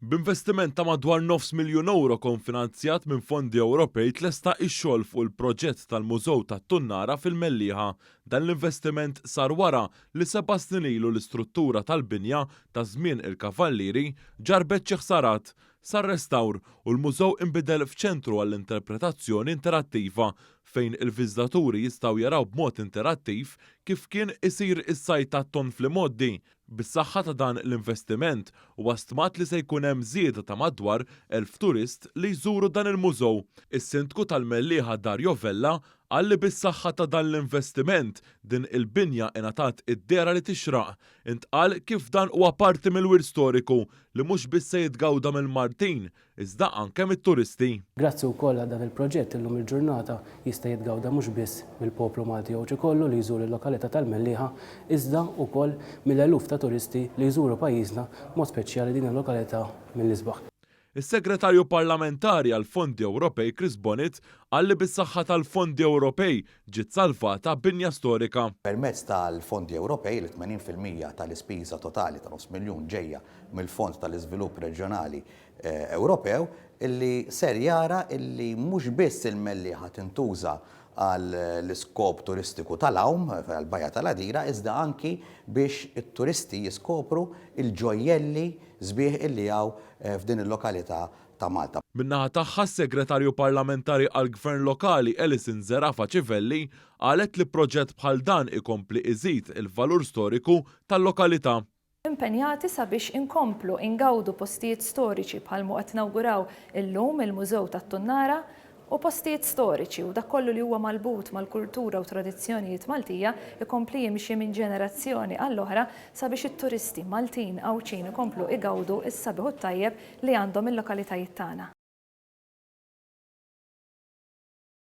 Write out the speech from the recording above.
B'investiment ta' madwar nofs miljun ewro konfinanzjat minn fondi Ewropej tlesta x-xogħol fuq il-proġett tal-Mużew tat-Tunnara fil-Mellieħa. Dan l-investiment sar wara li seba' snin ilu l-istruttura tal-binja ta' żmien il-Kavallieri ġarrbet xi ħsarat. Sar restawr u l-mużew inbidel f'ċentru għall-interpretazzjoni interattiva fejn il-viżitaturi jistgħu jaraw b'mod interattiv kif kien isir is-sajd tat-tonn fl-imgħoddi. Bis-saħħa ta' dan l-investiment, huwa stmat li se jkun hemm żieda ta' madwar 1,000 turist li jżuru dan il-mużew. Is-Sindku tal-Mellieħa Dario Vella qal li bis-saħħa ta' dan l-investiment, din il-binja ingħatat id-dehra li tixraq. Intqal kif dan huwa parti mill-wirt storiku li mhux biss se jitgawda mill-Maltin, iżda anke mit-turisti. Grazzi wkoll għal dan il-proġett illum il-ġurnata jista' jitgawda mhux biss mill-poplu Malti Għawdxi kollu li jżur il-lokalità tal-Mellieħa iżda wkoll mill-eluf ta' turisti li jżuru pajjiżna b'mod speċjali din il-lokalità mill-isbaħ. Is-Segretarju Parlamentari għall-Fondi Ewropej Chris Bonett qal li bis-saħħa tal-fondi Ewropej ġiet salvata binja storika. Permezz tal-fondi Ewropej, li 80% tal-ispiża totali ta' nofs miljun ġejja mill-Fond tal-Iżvilupp Reġjonali Ewropew illi ser jara illi mhux biss il-Mellieħa tintuża għall-iskop turistiku tal-għawm għall-Bajja tal-Għadira iżda anki biex it-turisti jiskopru l-ġojjelli sbieħ illi hawn f'din il-lokalità ta' Malta. Min-naħa tagħha s-Segretarju Parlamentari għall-Gvern Lokali Alison Zerafa Civelli qalet li proġett bħal dan ikompli iżid il-valur storiku tal-lokalità. Impenjati sabiex inkomplu ingawdu postijiet storiċi bħal mhu qed nawguraw illum il-Mużew tat-Tunnara u postijiet storiċi u dak kollu li huwa malbut mal-kultura u tradizzjonijiet Maltija jkompli jimxi minn ġenerazzjoni għall-oħra sabiex it-turisti Maltin, Għawdxin ikomplu igawdu s-sabiħ u t-tajjeb li għandhom il-lokalitajiet tagħna.